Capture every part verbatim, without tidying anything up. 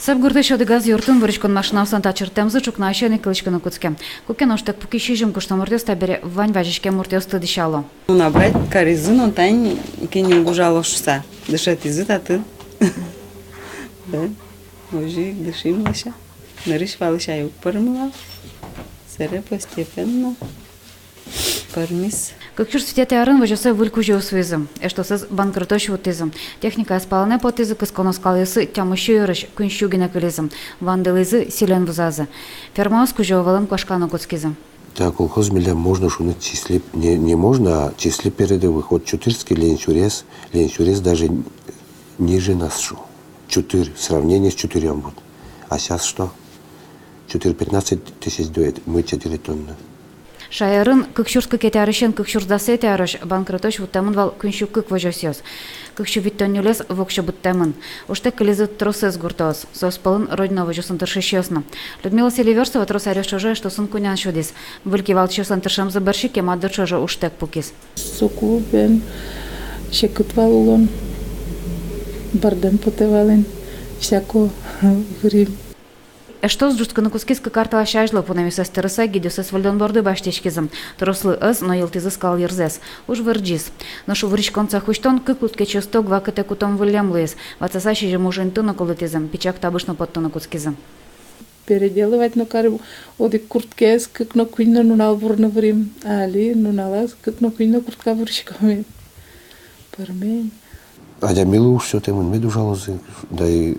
Сап гуртысь одӥгаз юртын вуриськон машинаослэн тачыртэмзы ӵукнаысен ик кылӥськыны кутске. Куке но ужтэк пуки сизьым куштом муртъёс табере вань вазиськем муртъёсты дӥсяло. Ну, набрать каризы но, тань ик ини уг ужало шуса. Дышетӥзы татын. Да. Озьы ик дышим, лэся. Нырысь валысь ай уг пӧрмы вал. Сэре постепенно пӧрмиз. Кык сюрс витетӥ арын возёсы выль кузёос вуизы. Эштосыз банкротозь вуттӥзы. Техникаез палэнэ поттӥзы, кыскон скалъёссы тямыссю йырысь куиньсю гинэ кылизы. Вандылӥзы, сӥлен вузазы. Фермаос кузё вылын куашканы кутскизы. Та колхоз милям, можно шуны, числе, не, не можно, а числе передовых. Вот Чутырский, Лень Сюрес, Лень Сюрес даже ниже нас шуо. Чутыр, сравнение с Чутырьём вот. А сейчас что? Чутыр пятнадцать тысяч дует, мы четыре тонны. Шаерын кык сюрс кыкетӥ арысен кык сюрс дасэтӥ арозь банкротозь вуттэмын вал куиньсю кык возёсъёс. Кык сю витьтон ньылез воксё быдтэмын. Ужтэк кылизы тросэз гуртоос. Соос пӧлын Родина возёсын тыршисьёс но. Людмила Селиверстова трос аръёс ӵоже эштосын кунян сюдӥз. Выль кивалтӥсьёслэн тыршемзы бӧрсьы кема дыр ӵоже ужтэк пукиз. Соку бен секыт вал улон, бӧрдэм потэ вал ини, всяко вырим. Эштос ӝутскыны кутскиз кык ар талэсь азьло, пунэмъёссэс тырыса, гидъёсыз выльдон борды басьтӥськизы. Трослы ӧз, но йылтӥзы скал йырзэс. Уж вырӟиз. Нош вуриськон цех усьтон кык лудкечъёсты ог вакытэ кутон выллем луиз. Ватсаса сизьым ужинты но кулытӥзы, пичак табыш но поттыны кутскизы. Переделывать но карим, одӥг курткаез кык но куинь но нунал вурыны вырим, али нуналаз кык но куинь но куртка вуриськом. Пӧрмем. Адямилы уж сётэмын, мед ужалозы, да и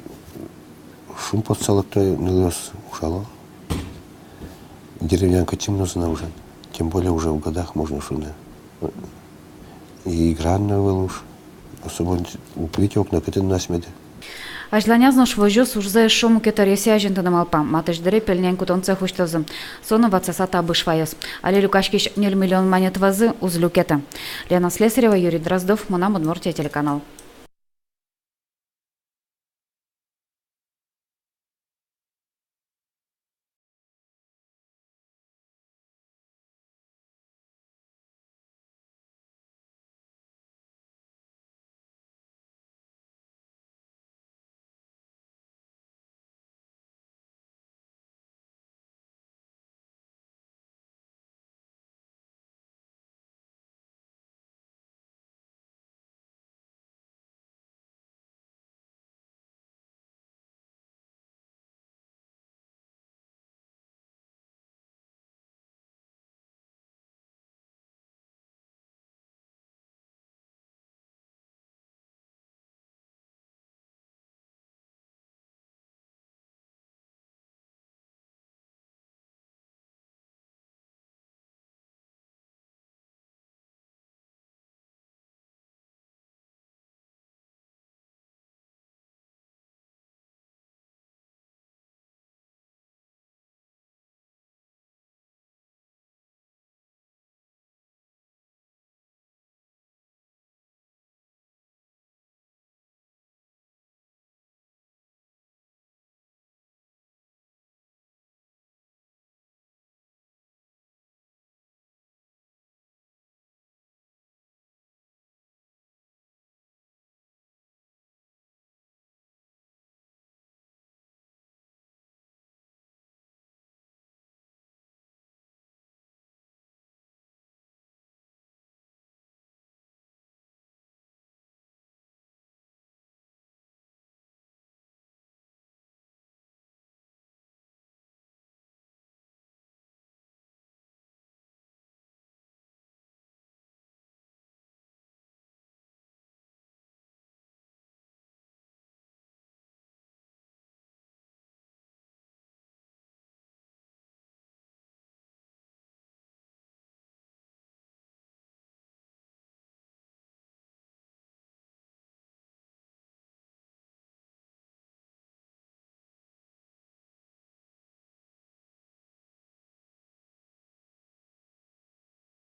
шумпотыса лыкто, нылъёс ужало. Деревняын кытчы мыноз на ужен, тем более уже в годах, можно шуны. И игра но ӧвӧл уж, особо уг витё, нокытын но асьмеды. Азьланяз нош возёс ужзэ эшшо мукет ӧръёсъя азинтыны малпа. Матысь дыре пельнянь кутон цех усьтозы. Со но ватсаса табыш ваёз. Али люкаськись ньыль миллион манет вазы уз люкеты. Лена Слесарева, Юрий Дроздов, «Мынам Удмуртие» телеканал.